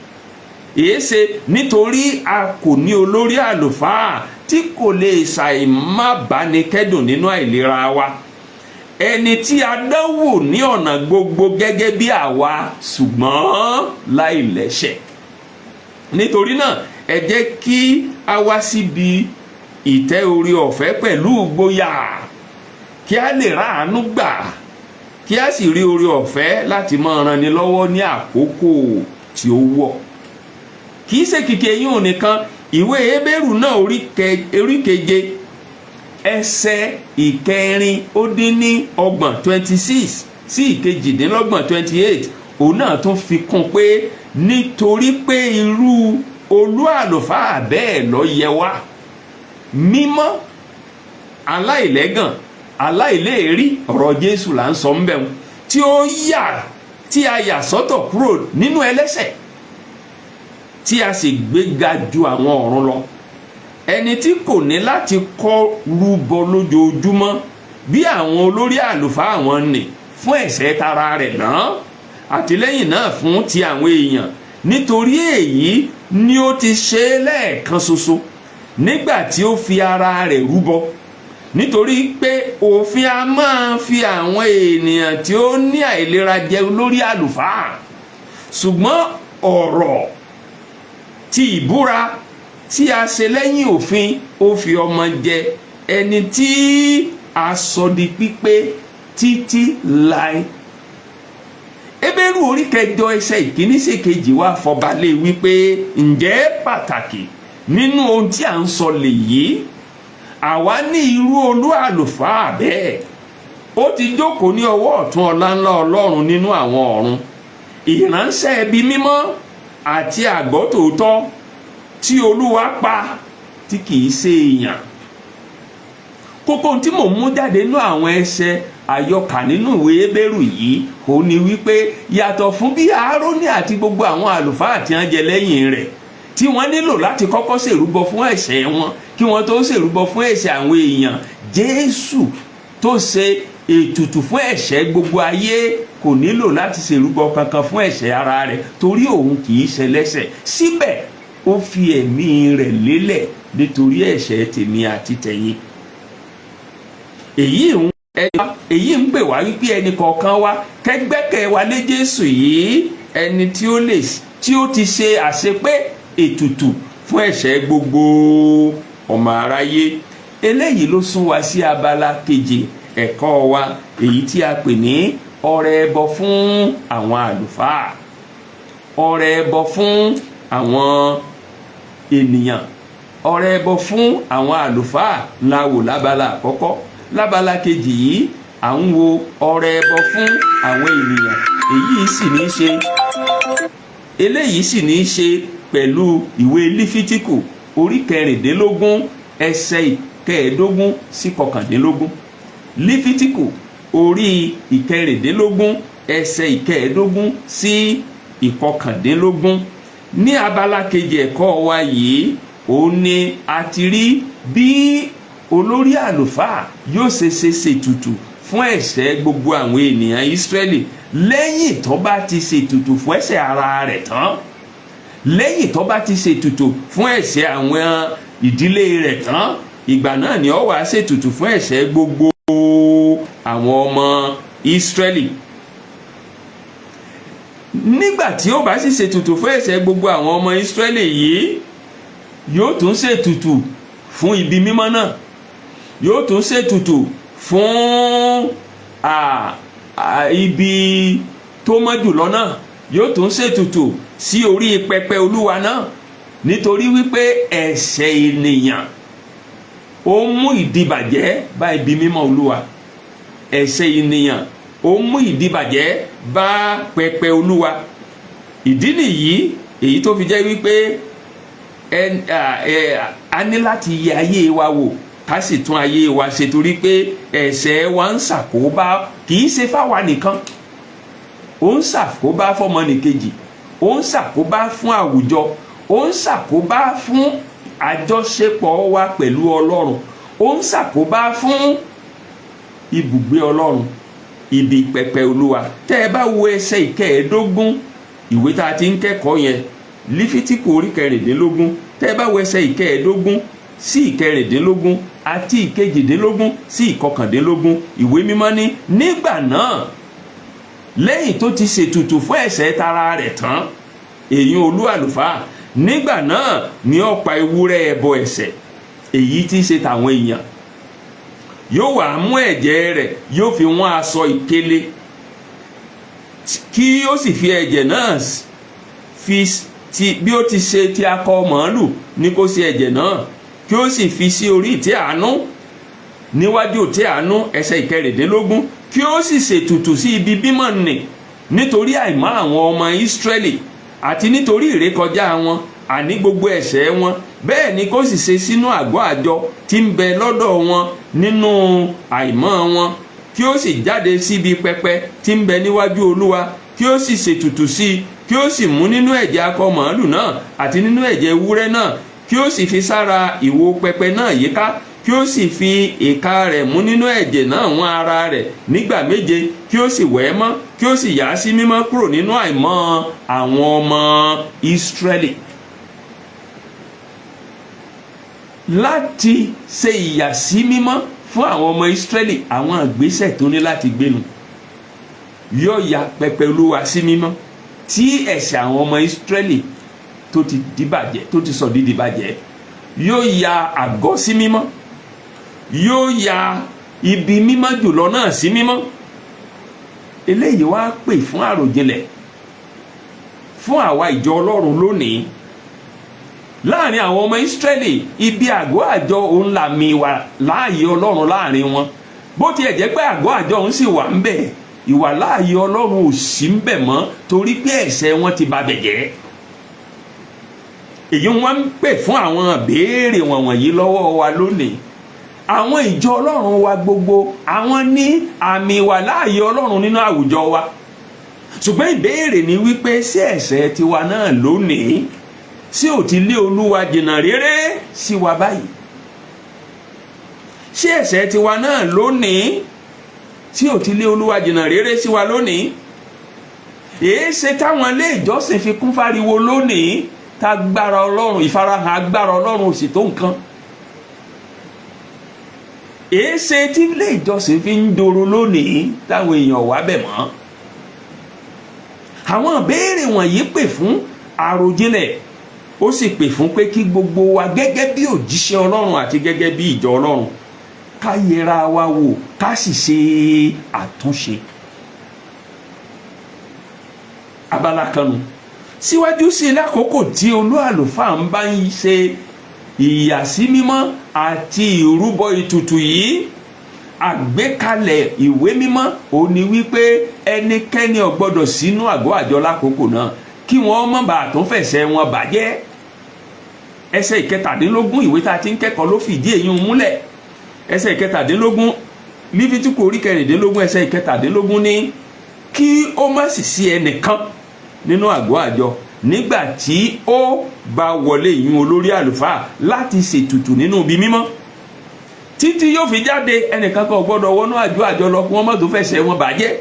Èéṣe? Nítorí a kò ní olórí àlùfáà tí kò lè ṣàì má báni kẹ́dùn nínú àìlera wa, ẹni tí a dánwò ní ọ̀nà gbogbo gẹ́gẹ́ bí àwa, ṣùgbọ́n láì lẹ́ṣẹ̀. Nítorí náà, ẹ jẹ́ kí a wá síbi ìtẹ́ oore ọ̀fẹ́ pẹ̀lú ìgboyà, kí a lè ráàánú gbà, kí a sì rí oore ọ̀fẹ́ láti máa ranni lọ́wọ́ ní àkókò tí ó wọ̀. Kì í ṣe kìkì eyín ò nìkan. Ìwé Hébérù náà, orí 7, ẹsẹ̀ 26, 26 sí 28, 28, òun náà tún fi kún pé nítorí pé irú olú àlùfáà bẹ́ẹ̀ ló yẹ wá, mímọ́, aláìlẹ́gàn, aláìléèrí. Ọ̀rọ̀ Jésù là ń sọ ń bẹ̀ wọn, tí ó yà, tí a yà sọ́tọ̀ kúrò nínú ẹlẹ́ṣẹ̀, tí a sì gbéga ju àwọn ọ̀run lọ, ẹni tí kò ní láti kọ́ rúbọ lójoojúmọ́ bí àwọn olórí àlùfáà àwọn nì, fún ẹ̀ṣẹ̀ tara rẹ̀ náà, àti lẹ́yìn náà fún ti àwọn èèyàn. Nítorí èyí ni ó ti ṣe é lẹ́ẹ̀kan ṣoṣo nígbà tí ó fi ara rẹ̀ rúbọ. Nítorí pé òfin a máa fi àwọn ènìyàn tí ó ní àìlera jẹ olórí àlùfáà, ṣùgbọ́n ọ̀rọ̀ ti ìbúra tí a ṣe lẹ́yìn òfin, ó fi ọmọ jẹ, ẹni tí a sọ di pípé títí láé. Hébérù orí 8, ẹsẹ̀ 1 sí 2 wá fọbalẹ̀ wípé: "Ǹjẹ́ pàtàkì nínú ohun tí à ń sọ lèyí, àwa ní irú olú àlùfáà bẹ́ẹ̀, ó ti jókòó ní ọwọ́ ọ̀tún ọlá ńlá Ọlọ́run nínú àwọn ọ̀run, ìránṣẹ́ ibi mímọ́ àti àgọ́ tòótọ́ tí Olúwa pa, tí kìí ṣe èèyàn." Kókó tí mò ń mú jáde nínú àwọn ẹsẹ̀ àyọkà nínú ìwé Hébérù yìí, ó ní wípé yàtọ̀ fún bí Áárónì àti gbogbo àwọn àlùfáà tí wọ́n jẹ lẹ́yìn rẹ̀, tí wọ́n nílò láti kọ́kọ́ ṣèrúbọ fún ẹ̀ṣẹ̀ wọn kí wọ́n tó ṣèrúbọ fún ẹ̀ṣẹ̀ àwọn èèyàn, Jésù tó ṣe ètùtù fún ẹ̀ṣẹ̀ gbogbo ayé kò nílò láti ṣèrúbọ kankan fún ẹ̀ṣẹ̀ ara rẹ̀, torí òun kì í ṣẹlẹ́ṣẹ̀. Síbẹ̀, ó fi ẹ̀mí rẹ̀ lélẹ̀ nítorí ẹ̀ṣẹ̀ tèmi àti tẹ̀yin. Èyí ń pè wá wípé ẹnì kọ̀ọ̀kan wa kẹ́gbẹ́kẹ̀ wa lé Jésù yìí, ẹni tí ó lè, tí ó ti ṣe àṣepé ètùtù fún ẹ̀ṣẹ̀ gbogbo ọmọ aráyé. Eléyìí ló sún wa sí abala kejì ẹ̀kọ́ wa, èyí tí a pè ní ọrẹ ẹbọ fún àwọn àlùfáà. Ọrẹ ẹbọ fún àwọn ènìyàn, ọrẹ ẹbọ fún àwọn àlùfáà la wò lábala àkọ́kọ́. Lábala kejì yìí, à ń wo ọrẹ ẹbọ fún àwọn ènìyàn. Èyí sì ní í ṣe, eléyìí sì ní í ṣe pẹ̀lú ìwé Lífítíkù orí 16, ẹsẹ̀ 15 sí 19. Lífítíkù orí 16, ẹsẹ̀ 15 sí 19. Ní abala kejì ẹ̀kọ́ wa yìí, òun ni a ti rí bí olórí àlùfáà yóò ṣe ṣètùtù fún ẹ̀ṣẹ̀ gbogbo àwọn ènìyàn Ísírẹ́lì lẹ́yìn tó bá ti ṣètùtù fún ẹ̀ṣẹ̀ ara rẹ̀ tán, lẹ́yìn tó bá ti ṣètùtù fún ẹ̀ṣẹ̀ àwọn ìdílé rẹ̀ tán. Ìgbà náà ni ó wá ṣètùtù fún ẹ̀ṣẹ̀ gbogbo àwọn ọmọ Ísírẹ́lì. Nígbà tí ó bá sì ṣètùtù fún ẹ̀ṣẹ̀ gbogbo àwọn ọmọ Ísírẹ́lì yìí, yóò tún ṣètùtù fún ibi mímọ́ náà, yóò tún ṣètùtù fún ibi tó mọ́ jùlọ náà, yóò tún ṣètùtù sí orí pẹpẹ Olúwa náà, nítorí wípé ẹ̀ṣẹ̀ ènìyàn, ó mú ìdìbàjẹ́ bá ibi mímọ́ Olúwa. Ẹ̀ṣẹ̀ ènìyàn, ó mú ìdìbàjẹ́ bá pẹpẹ Olúwa. Ìdí nìyí èyí tó fi jẹ́ wípé a ní láti yẹ ayé wa wò, ká sì tún ayé wa ṣe, torí pé ẹ̀ṣẹ̀ wa ń ṣàkóbá, kì í ṣe fáwa nìkan, ó ń ṣàkóbá fọ́mọnìkejì, ó ń ṣàkóbá fún àwùjọ, ó ń ṣàkóbá fún àjọṣepọ̀ wa pẹ̀lú Ọlọ́run, ó ń ṣàkóbá fún ibùgbé Ọlọ́run, ibi pẹpẹ Olúwa. Tẹ́ ẹ bá wo ẹsẹ̀ 15 ìwé tá a ti ń kẹ́kọ̀ọ́ yẹn, Lífítíkù orí 16, tẹ́ ẹ bá wo ẹsẹ̀ 15 sí 16 àti 18 sí 19, ìwé mímọ́ ní nígbà náà, lẹ́yìn tó ti ṣètùtù fún ẹ̀ṣẹ̀ tara rẹ̀ tán, èyí olú àlùfáà, nígbà náà ni ó pa ewúrẹ́ ẹbọ ẹ̀ṣẹ̀, èyí tí í ṣe tàwọn èèyàn. Yóò wá mú ẹ̀jẹ̀ rẹ̀, yóò fi wọ́n aṣọ ìkélé, kí ó sì fi ẹ̀jẹ̀ náà fi ti bí ó ti ṣe ti akọ màálù ní kó ṣe ẹ̀jẹ̀ náà, kí ó sì fi sí orí ìtẹ́ àánú, níwájú ìtẹ́ àánú. Ẹsẹ̀ 16, kí ó sì ṣètùtù sí ibi mímọ́ nì nítorí àìmọ́ àwọn ọmọ Ísírẹ́lì àti nítorí ìrékọjá wọn, àní gbogbo ẹ̀ṣẹ̀ wọn. Bẹ́ẹ̀ ni kó sì ṣe sínú àgọ́ àjọ tí ń bẹ lọ́dọ̀ wọn nínú àìmọ́ wọn, kí ó sì jáde síbi pẹpẹ tí ń bẹ níwájú Olúwa, kí ó sì ṣètùtù sí i, kí ó sì mú nínú ẹ̀jẹ̀ akọ màálù náà àti nínú ẹ̀jẹ̀ ewúrẹ́ náà, kí ó sì fi sára ìwo pẹpẹ náà yíká, kí ó sì fi ìka rẹ̀ mú nínú ẹ̀jẹ̀ náà wọ́n ara rẹ̀ nígbà méje, kí ó sì wẹ̀ ẹ́ mọ́, kí ó sì yà á sí mímọ́ kúrò nínú àìmọ́ àwọn ọmọ Ísírẹ́lì. Láti ṣe ìyàsí mímọ́ fún àwọn ọmọ Ísírẹ́lì, àwọn ìgbésẹ̀ tó ní láti gbénu, yóò ya pẹpẹ Olúwa sí mímọ́ tí ẹ̀ṣẹ̀ àwọn ọmọ Ísírẹ́lì tó ti dìbàjẹ́, tó ti sọ dídìbàjẹ́, yóò ya àgọ́ sí mímọ́, yóò ya ibi mímọ́ jùlọ náà sí mímọ́. Eléyìí wá pè fún àròjinlẹ̀ fún àwa ìjọ Ọlọ́run lónìí. Láàrin àwọn ọmọ Ísírẹ́lì, ibi àgọ́ àjọ òun làmì ìwà láàyè Ọlọ́run láàrin wọn. Bó tiẹ̀ jẹ́ pé àgọ́ àjọ òun sì wà ń bẹ̀, ìwà láàyè Ọlọ́run ò sí ń bẹ̀ mọ́, torí pé ẹ̀ṣẹ̀ wọn ti bà bẹ̀ jẹ́. Èyí wọ́n ń pè fún àwọn ìbéèrè wọ̀nyí lọ́wọ́ wa lónìí. Àwọn ìjọ Ọlọ́run wa gbogbo, àwọn ní àmì ìwà láàyè Ọlọ́run nínú àwùjọ wa, ṣùgbọ́n ìbéèrè ni wípé, ṣé ẹ̀ṣẹ̀ tiwa náà lónìí, ṣé ò ti lé Olúwa jìnnà réré sí wa báyìí? Ṣé ẹ̀ṣẹ̀ tiwa náà lónìí, ṣé ò ti lé Olúwa jìnnà réré sí wa lónìí? Èé ṣe táwọn ilé ìjọsìn fi kún fáriwo lónìí, tágbára Ọlọ́run, ìfarahàn agbára Ọlọ́run ò sì tó nǹkan? Èé ṣe tí ilé ìjọsìn fi ń dòrò lónìí, táwọn èèyàn wá bẹ̀ mọ́? Àwọn ìbéèrè wọ̀nyí pè fún àròjinlẹ̀, ó sì pè fún pé kí gbogbo wa, gẹ́gẹ́ bí òjíṣẹ́ Ọlọ́run àti gẹ́gẹ́ bí ìjọ Ọlọ́run, ká yẹra wa wò, ká sì ṣe àtúnṣe. Abala kanu. Síwájú sí i, lákòókò tí olú àlùfáà ń bá ń ṣe ìyàsímímọ́ àti ìrúbọ ìtùtù yìí, àgbékalẹ̀ ìwé mímọ́ ò ní wípé ẹnikẹ́ni ò gbọ́dọ̀ sínú àgọ́ àjọ lákòókò náà, kí wọ́n má bàa tún fẹ̀sẹ̀ wọn bàjẹ́. Ẹsẹ̀ 17 ìwé tá a ti ń kẹ́kọ̀ọ́ ló fìdí èyí múlẹ̀. Ẹsẹ̀ 17, Lífítíkù orí 16, ẹsẹ̀ 17 ní kí ó má sì sí ẹnìkan nínú àgọ́ àjọ nígbà tí ó bá wọlé, ìyún olórí àlùfáà, láti ṣètùtù nínú ibi mímọ́ títí yóò fi jáde. Ẹnìkan kan ò gbọ́dọ̀ wọnú àjọ àjọ lọ kí wọ́n má tó fẹsẹ̀ wọn bàjẹ́,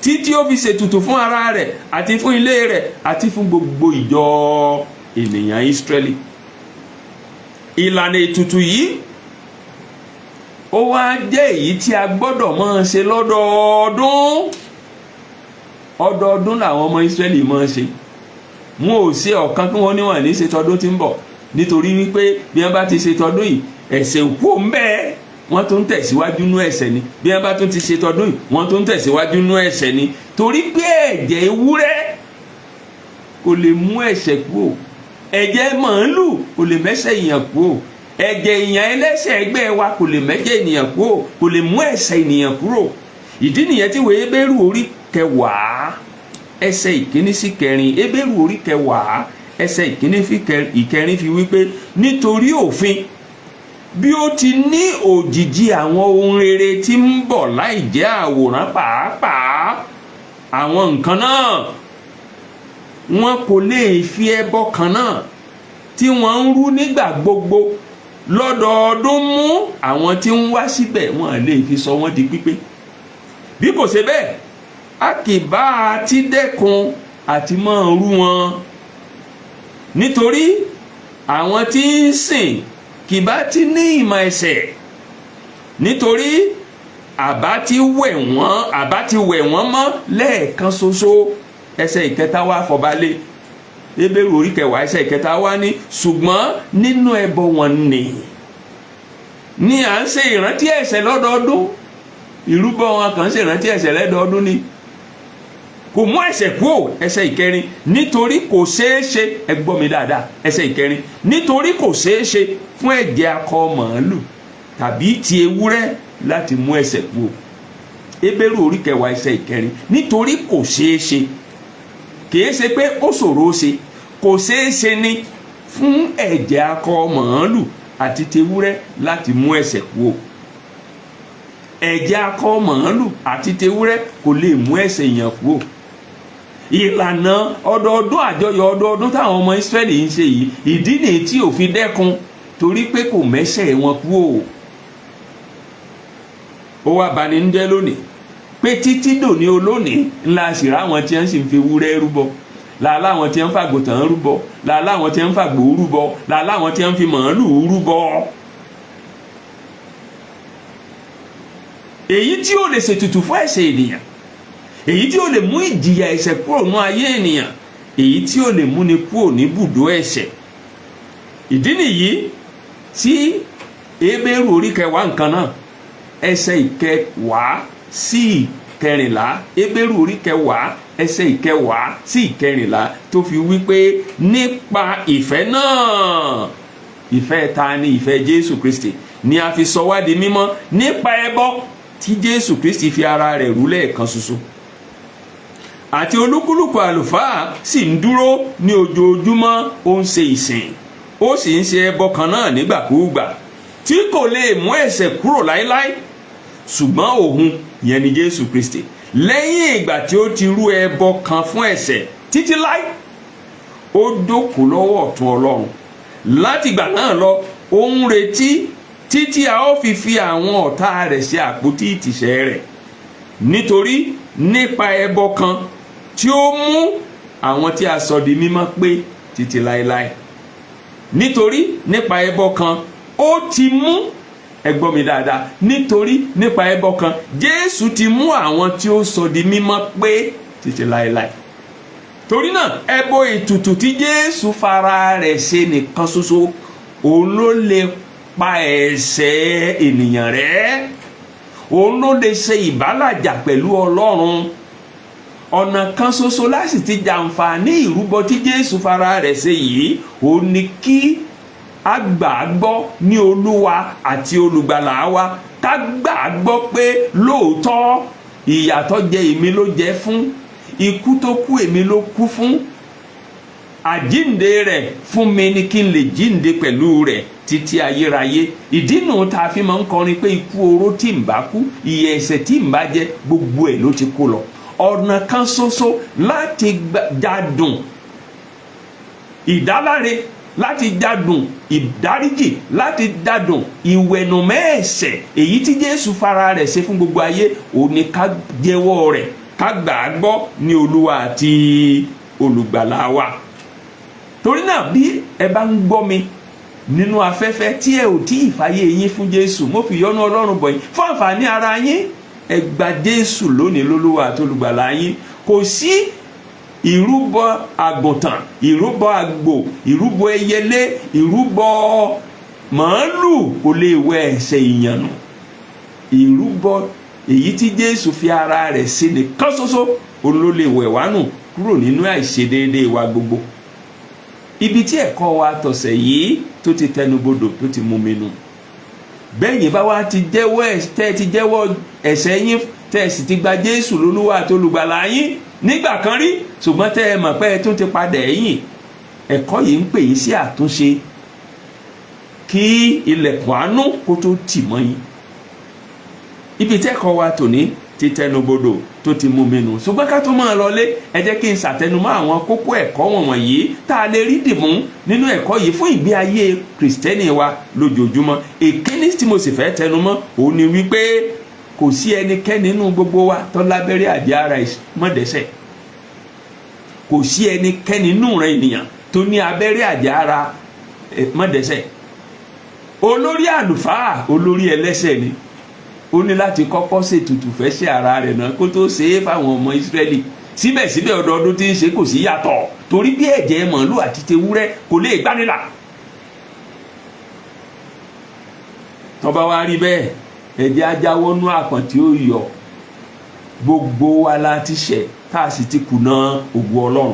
títí ó fi ṣètùtù fún ara rẹ̀ àti fún ilé rẹ̀ àti fún gbogbo ìjọ ènìyàn Ísírẹ́lì. Ìlànà ètùtù yìí, ó wá jẹ́ èyí tí a gbọ́dọ̀ máa ṣe lọ́dọọdún. Ọdọọdún làwọn ọmọ Ísírẹ́lì máa ṣe. Wọn ò ṣe ọ̀kan kí wọ́n níwọ̀n ní ṣe tọdún tí ń bọ̀, nítorí wípé bí wọ́n bá ti ṣe tọdún yìí, ẹ̀ṣẹ̀ òkú ń bẹ́ẹ̀, wọ́n tún ń tẹ̀síwájú nú ẹ̀ṣẹ̀ ni. Bí wọ́n bá tún ti ṣe tọdún yìí, wọ́n tún ń tẹ̀síwájú nú ẹ̀ṣẹ̀ ni, torí pé ẹ̀jẹ̀ ewúrẹ́ kò lè mú ẹ̀ṣẹ̀ kúrò, ẹ̀jẹ̀ màálù kò lè mẹ́ṣẹ̀ èèyàn kúrò, ẹ̀jẹ̀ èèyàn ẹlẹ́ṣẹ̀ ẹgbẹ́ wa kò lè mẹ́jẹ̀ ènìyàn kúrò, kò lè mú ẹ̀ṣẹ̀ ènìyàn kúrò. Ìdí nìyẹn tí wèé Hébérù orí 10, ẹsẹ̀ 1 sí 4, Hébérù orí 10, ẹsẹ̀ 1 ìkẹrin fi wípé, nítorí òfin, bí ó ti ní òjìji àwọn ohun rere tí ń bọ̀, láì jẹ́ àwòrán pàápàá àwọn nǹkan náà, wọn kò lè fi ẹbọ kan náà tí wọ́n ń rú nígbà gbogbo lọ́dọọdún mú àwọn tí ń wá síbẹ̀, wọ́n lè fi sọ wọ́n di pípé. Bí kò ṣe bẹ́ẹ̀, a kì bá a ti dẹ́kun àti máa rú wọn, nítorí àwọn tí ń sìn kì bá ti ní ìmọ̀ ẹ̀ṣẹ̀, nítorí àbá ti wẹ̀ wọ́n mọ́ lẹ́ẹ̀kan ṣoṣo. Ẹsẹ̀ 3 wá fọbalẹ̀. Hébérù orí 10, ẹsẹ̀ 3 wá ní, ṣùgbọ́n nínú ẹbọ wọn ni à ń ṣe ìrántí ẹ̀ṣẹ̀ lọ́dọọdún. Ìrúbọ wọn kàn ń ṣe ìrántí ẹ̀ṣẹ̀ lọ́dọọdún ni, kò mú ẹ̀ṣẹ̀ kúrò. Ẹsẹ̀ 4, nítorí kò ṣeé ṣe, ẹ gbọ́ mi dáadáa, ẹsẹ̀ 4, nítorí kò ṣeé ṣe fún ẹ̀jẹ̀ akọ màálù tàbí ti ewúrẹ́ láti mú ẹ̀ṣẹ̀ kúrò. Hébérù orí 10, ẹsẹ̀ 4, nítorí kò ṣeé ṣe, kìí ṣe pé ó ṣòro ṣe, kò ṣeé ṣe ni fún ẹ̀jẹ̀ akọ màálù àti tewúrẹ́ láti mú ẹ̀ṣẹ̀ kúrò. Ẹ̀jẹ̀ akọ màálù àti tewúrẹ́ kò lè mú ẹ̀ṣẹ̀ èèyàn kúrò. Ìlànà ọdọọdún, àjọyọ̀ ọdọọdún táwọn ọmọ Ísírẹ́lì ń ṣe yìí, ìdí nìyí tí ò fi dẹ́kun, torí pé kò mẹ́ṣẹ̀ wọn kúrò. Ó wá bani ń jẹ́ lónìí pé títí dòní olónìí ńlá sì ráwọn tí wọ́n sì ń fi ewúrẹ́ rúbọ, làálàá àwọn tí wọ́n ń fàgùtàn rúbọ, làálàá àwọn tí wọ́n ń fàgbò rúbọ, làálàá àwọn tí wọ́n ń fi màálù rúbọ. Èyí tí ó lè ṣètùtù fún ẹ̀ṣẹ̀ ènìyàn, èyí tí ó lè mú ìjìyà ẹ̀ṣẹ̀ kúrò ní ayé ènìyàn, èyí tí ó lè múni kúrò ní bùdó ẹ̀ṣẹ̀. Ìdí nìyí tí Hébérù orí 10 nǹkan náà, ẹsẹ̀ 10 sí 14, Hébérù orí 10, ẹsẹ̀ 10 sí 14, tó fi wí pé nípa ìfẹ́ náà, ìfẹ́ ta ni? Ìfẹ́ Jésù Kristi ni a fi sọ wá di mímọ́ nípa ẹbọ tí Jésù Kristi fi ara rẹ̀ rú lẹ́ẹ̀kan ṣoṣo. Àti olúkúlùkù àlùfáà sì ń dúró ní ojoojúmọ́, ó ń ṣe ìsìn, ó sì ń ṣe ẹbọ kan náà nígbàkúùgbà, tí kò lè mú ẹ̀ṣẹ̀ kúrò láéláé. Ṣùgbọ́n òun, yẹn ni Jésù Kristi, lẹ́yìn ìgbà tí ó ti rú ẹbọ kan fún ẹ̀ṣẹ̀ títí láé, ó jókòó lọ́wọ́ ọ̀tún Ọlọ́run. Látìgbà náà lọ, ó ń retí títí a ó fi fi àwọn ọ̀tá rẹ̀ ṣe àpótí ìtìsẹ̀ rẹ̀. Nítorí nípa ẹbọ kan tí ó mú àwọn tí a sọ di mímọ́ pé títí láéláé. Nítorí nípa ẹbọ kan ó ti mú, ẹ gbọ́ mi dáadáa, nítorí nípa ẹbọ kan Jésù ti mú àwọn tí ó sọ di mímọ́ pé títí láéláé. Torí náà, ẹbọ ètùtù tí Jésù fara rẹ̀ ṣe nìkan ṣoṣo, òun ló lè pa ẹ̀ṣẹ̀ ènìyàn rẹ́, òun ló lè ṣe ìbálàjà pẹ̀lú Ọlọ́run. Ọ̀nà kan ṣoṣo láti ti jàǹfààní ìrúbọ tí Jésù fara rẹ̀ ṣe yìí, ó ní kí a gbà á gbọ́ ní Olúwa àti Olùgbàlà wa, ká gbà á gbọ́ pé lóòótọ́, ìyà tó jẹ èmi ló jẹ fún, ikú tó kú èmi ló kú fún, àjínde rẹ̀ fún mi ni kí n lè jínde pẹ̀lú rẹ̀ títí ayérayé. Ìdí nù tá a fi máa ń kọrin pé ikú oró tí ń bá kú, ìyà ẹ̀ṣẹ̀ tí ń bá jẹ, gbogbo ẹ̀ ló ti kó lọ. Ọ̀nà kan ṣoṣo láti jadùn ìdáláre, láti jadùn ìdáríjì, láti jadùn ìwẹ̀nùmọ́ ẹ̀ṣẹ̀ èyí tí Jésù fara rẹ̀ ṣe fún gbogbo ayé, òun ni ká jẹ́wọ́ rẹ̀, ká gbà á gbọ́ ní Olúwa àti Olùgbàlà wa. Torí náà, bí ẹ bá ń gbọ́ mi nínú afẹ́fẹ́ tí ẹ ò tí ì fàyè yín fún Jésù, mo fi ìyọ́nú Ọlọ́run bọ̀ yín, fún àǹfààní ara yín, ẹ gba Jésù lónìí lólúwa àti Olùgbàlà yín. Kò sí ìrúbọ àgùntàn, ìrúbọ àgbò, ìrúbọ ẹyẹlé, ìrúbọ màálù kò lè wẹ ẹ̀ṣẹ̀ èèyàn nù. Ìrúbọ èyí tí Jésù fi ara rẹ̀ ṣe nìkan ṣoṣo, òun ló lè wẹ̀ wá nù kúrò nínú àìṣedéédéé wa gbogbo. Ibi tí ẹ̀kọ́ wa tọ̀sẹ̀ yìí tó ti tẹnubodò, tó ti mú mi nù. Bẹ́yìn bá wá ti jẹ́wọ́ ẹ̀, tẹ́ ẹ ti jẹ́wọ́ ẹ̀ṣẹ̀ yín, tẹ́ ẹ sì ti gba Jésù lólúwa àti Olùgbàlà yín nígbà kan rí, ṣùgbọ́n tẹ́ ẹ mọ̀ pé ẹ tún ti padà ẹ̀yìn, ẹ̀kọ́ yìí ń pè yín sí àtúnṣe kí ilẹ̀kùn àánú kó tó tì mọ́ yín. Ibi tẹ́kọ̀ọ́ wa tòní ti tẹnubodò, tó ti mú mi nù. Ṣùgbọ́n ká tó máa lọlé, ẹ jẹ́ kí n ṣàtẹnumọ́ àwọn kókó ẹ̀kọ́ wọ̀nyí tá a lè rí dìmú nínú ẹ̀kọ́ yìí fún ìgbé ayé Kìrìsìtẹ́nì wa lójoojúmọ́. Èkíní tí mo sì fẹ́ tẹnumọ́ òun ni wípé kò sí ẹnikẹ́ni nínú gbogbo wa tó lábẹ́rẹ́ àjẹ́ ara mọ́dẹ́sẹ̀. Kò sí ẹnikẹ́ni nínú rẹ̀ ènìyàn tó ní abẹ́rẹ́ àjẹ́ ara mọ́dẹ́sẹ̀. Olórí àlùfáà, olórí ẹlẹ́ṣẹ̀ ni. Ó ní láti kọ́kọ́ ṣètùtù fẹ́ṣẹ̀ ara rẹ̀ náà kó tó ṣe é fáwọn ọmọ Ísírẹ́lì. Síbẹ̀síbẹ̀, ọdọọdún tí ń ṣe, kò sí yàtọ̀, torí bí ẹ̀jẹ̀ màálù àti tewúrẹ́ kò lè gbanilà. Tó bá wá rí bẹ́ẹ̀, ẹ̀jẹ̀ ajáwọ́nú àpọ̀n tí ó yọ. Gbogbo wa la ti ṣẹ̀, tá a sì ti kùnà ògo Ọlọ́run.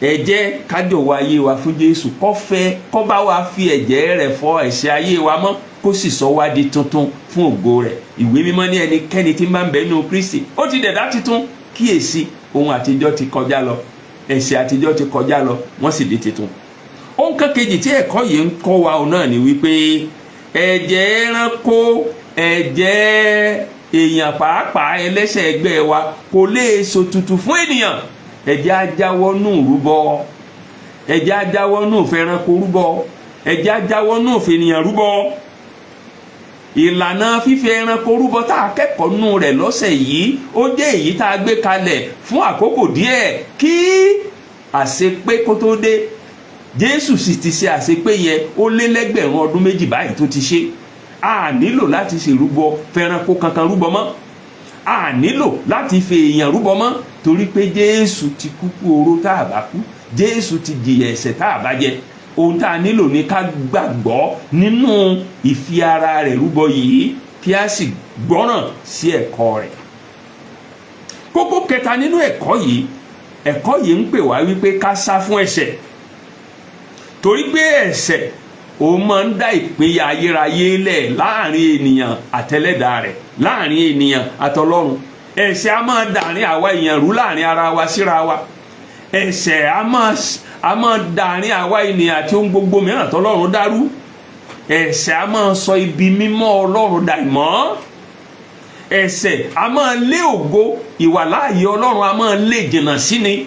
Ẹ jẹ́ ká jọ̀wọ́ ayé wa fún Jésù, kó fẹ́ kó bá wa fi ẹ̀jẹ̀ rẹ̀ fọ ẹ̀ṣẹ̀ ayé wa mọ́, kó sì sọ wá di tuntun fún ògo rẹ̀. Ìwé Mímọ́ ní ẹnikẹ́ni tí máa ń bẹ nínú Kristi, ó ti dẹ̀dá tuntun. Kíyèsí, ohun àtijọ́ ti kọjá lọ, ẹ̀ṣẹ̀ àtijọ́ ti kọjá lọ, wọ́n sì di tuntun. Ohun kan kejì tí ẹ̀kọ́ yìí ń kọ́ wa òun náà ni wípé ẹ̀jẹ̀ ẹranko, ẹ̀jẹ̀ èèyàn pàápàá, ẹlẹ́ṣẹ̀ ẹgbẹ́ wa, kò lè ṣètùtù fún ènìyàn. Ẹ̀jẹ̀ ajáwọ́nú rúbọ, ẹ̀jẹ̀ ajáwọ́nú fẹ́ranko rúbọ, ẹ̀jẹ̀ ajáwọ́nú fènìyàn rúbọ. Ìlànà fífi ẹranko rúbọ tá a kẹ́kọ̀ọ́ nù rẹ̀ lọ́sẹ̀ yìí, ó jẹ́ èyí tá a gbé kalẹ̀ fún àkókò díẹ̀ kí àṣepé kó tó dé. Jésù sì ti ṣe àṣepé yẹn, ó lé lẹ́gbẹ̀rún ọdún 2 báyìí tó ti ṣe. A nílò láti ṣèrúbọ fẹranko kankan rúbọ mọ́, a nílò láti fi èèyàn rúbọ mọ́, torí pé Jésù ti kú kú oró tá a bá kú, Jésù ti jìyà ẹ̀ṣẹ̀ tá a bá jẹ. Ohun tá a nílò ní ká gbàgbọ́ nínú ìfi ara rẹ̀ rúbọ yìí, kí a sì gbọ́ràn sí ẹ̀kọ́ rẹ̀. Kókó kẹta nínú ẹ̀kọ́ yìí, ẹ̀kọ́ yìí ń pè wá wípé ká sá fún ẹ̀ṣẹ̀, torí pé ẹ̀ṣẹ̀, ó máa ń dá ìpínyà ayérayé lẹ̀ láàrin ènìyàn àtẹlẹ́dàá rẹ̀, láàrin ènìyàn àtọlọ́run. Ẹ̀ṣẹ̀ a máa dàrin àwa èèyàn rú láàrin ara wa síra wa. Ẹ̀ṣẹ̀ a máa dàrin àwa ènìyàn àti ohun gbogbo mìíràn tọ́lọ́run dárú. Ẹ̀ṣẹ̀ a máa sọ ibi mímọ́ Ọlọ́run dà ìmọ́. Ẹ̀ṣẹ̀ a máa lé ògo ìwàláàyè Ọlọ́run, a máa lé jìnnà sí ni.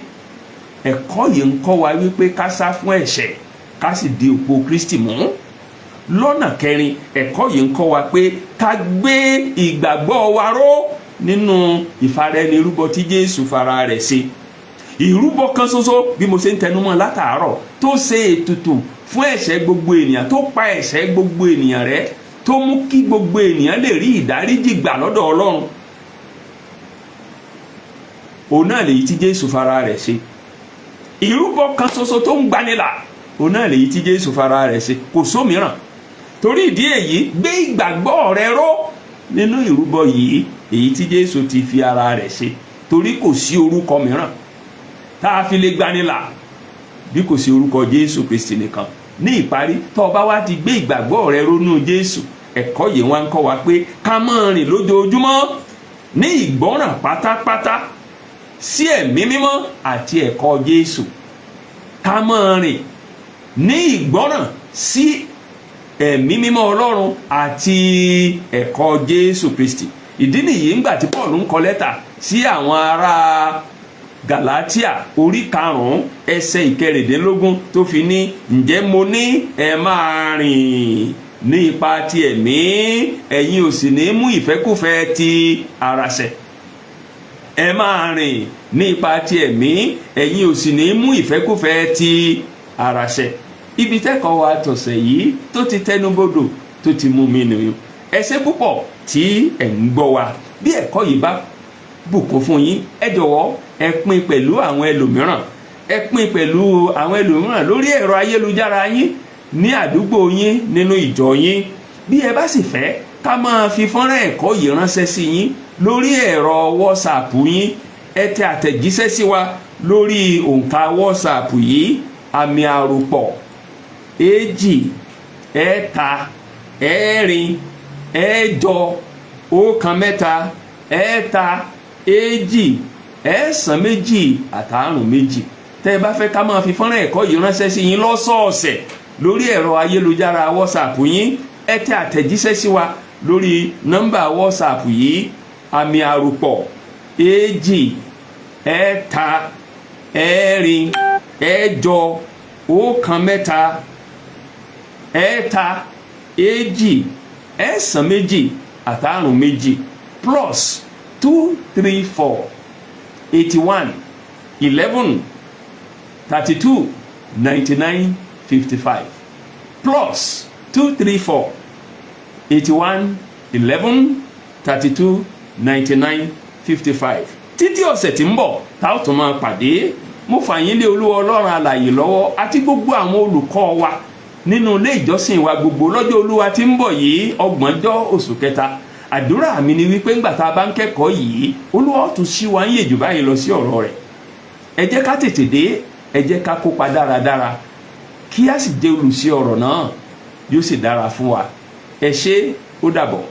Ẹ̀kọ́ yìí ń kọ́ wa wípé ká sá fún ẹ̀ṣẹ̀, ká sì di òpó Kristi mú. Lọ́nà kẹrin, ẹ̀kọ́ yìí ń kọ́ wa pé ká gbé ìgbàgbọ́ wa ró nínú ìfaraẹnirúbọ tí Jésù fara rẹ̀ ṣe. Ìrúbọ kan ṣoṣo, bí mo ṣe ń tẹnumọ́ látàárọ̀, tó ṣe ètùtù fún ẹ̀ṣẹ̀ gbogbo ènìyàn, tó pa ẹ̀ṣẹ̀ gbogbo ènìyàn rẹ́, tó mú kí gbogbo ènìyàn lè rí ìdáríjì gbà lọ́dọ̀ Ọlọ́run, òun náà lèyí tí Jésù fara rẹ̀ ṣe. Ìrúbọ kan ṣoṣo tó ń gbanilà, òun náà lèyí tí Jésù fara rẹ̀ ṣe. Kò sómìíràn. Torí ìdí èyí, gbé ìgbàgbọ́ rẹ ró nínú ìrúbọ yìí, èyí tí Jésù ti fi ara rẹ̀ ṣe, tó Torí kò sí orúkọ mìíràn tá a fi lè gbanilà bí kò sí orúkọ Jésù Kristi nìkan. Ní ìparí, tó o bá wá ti gbé ìgbàgbọ́ rẹ rónú Jésù, ẹ̀kọ́ yìí wá ń kọ́ wa pé ká máa rìn lójoojúmọ́ ní ìgbọ́ràn pátápátá sí Ẹ̀mí Mímọ́ àti ẹ̀kọ́ Jésù. Ká máa rìn ní ìgbọ́ràn sí Ẹ̀mí Mímọ́ Ọlọ́run àti ẹ̀kọ́ Jésù Kristi. Ìdí nìyí, ńgbà tí Paul ń kọ lẹ́tà sí àwọn ará Galatia, orí 5, ẹsẹ̀ 16, tó fi ní, "Ǹjẹ́ mo ní, ẹ máa rìn ní ipa ti Ẹ̀mí, ẹ̀yin ò sì ní mú ìfẹ́kúfẹ̀ẹ́ ti ara ṣẹ." Ẹ máa rìn ní ipa ti Ẹ̀mí, ẹ̀yin ò sì ní mú ìfẹ́kúfẹ̀ẹ́ ti ara ṣẹ. Ibi tẹ́kọ̀ọ́ wa tọ̀sẹ̀ yìí tó ti tẹnubodò, tó ti mú mi nìyẹn. Ẹ ṣé púpọ̀ tí ẹ̀ ń gbọ́ wa. Bí ẹ̀kọ́ yìí bá bùkún fún yín, ẹ jọ̀wọ́, ẹ pín pẹ̀lú àwọn ẹlòmíràn. Ẹ pín pẹ̀lú àwọn ẹlòmíràn lórí ẹ̀rọ ayélujára yín, ní àdúgbò yín, nínú ìjọ yín. Bí ẹ bá sì fẹ́ ká máa fi fọ́nrán ẹ̀kọ́ yìí ránṣẹ́ sí yín lórí ẹ̀rọ WhatsApp yín, ẹ tẹ àtẹ̀jíṣẹ́ sí wa lórí òǹkà WhatsApp yìí: àmì àròpọ̀ 2, 3, 4, 8, 1, 3, 3, 2, 9, 2 àtàrùn 2. Tẹ́ ẹ bá fẹ́ ká máa fi fọ́nrán ẹ̀kọ́ yìí ránṣẹ́ sí yín lọ́sọ̀ọ̀sẹ̀ lórí ẹ̀rọ ayélujára WhatsApp yín, ẹ tẹ àtẹ̀jíṣẹ́ sí wa lórí nọ́mbà WhatsApp yìí: àmì àròpọ̀ 2, 3, 4, 8, 1, 3, 3, 2, 9, 2 àtàrùn 2, +234 81 11 32 99 55, +234 81 11 32 99 55. Títí ọ̀sẹ̀ tí ń bọ̀ tá ó tún máa pàdé, mo fà yín lé Olúwa Ọlọ́run alààyè lọ́wọ́ àti gbogbo àwọn olùkọ́ wa nínú ilé ìjọsìn wa gbogbo. Lọ́jọ́ Olúwa tí ń bọ̀ yìí, 30 oṣù kẹta, àdúrà mi ni wípé ńgbà tá a bá ń kẹ́kọ̀ọ́ yìí, Olúwa ó tún ṣí wa ń yè jù báyìí lọ sí ọ̀rọ̀ rẹ̀. Ẹ jẹ́ ká tètè dé, ẹ jẹ́ ká kópa dáradára, kí a sì jẹ́ olùṣe ọ̀rọ̀ náà. Yóò sì dára fún wa. Ẹ ṣé, ó dàbọ̀.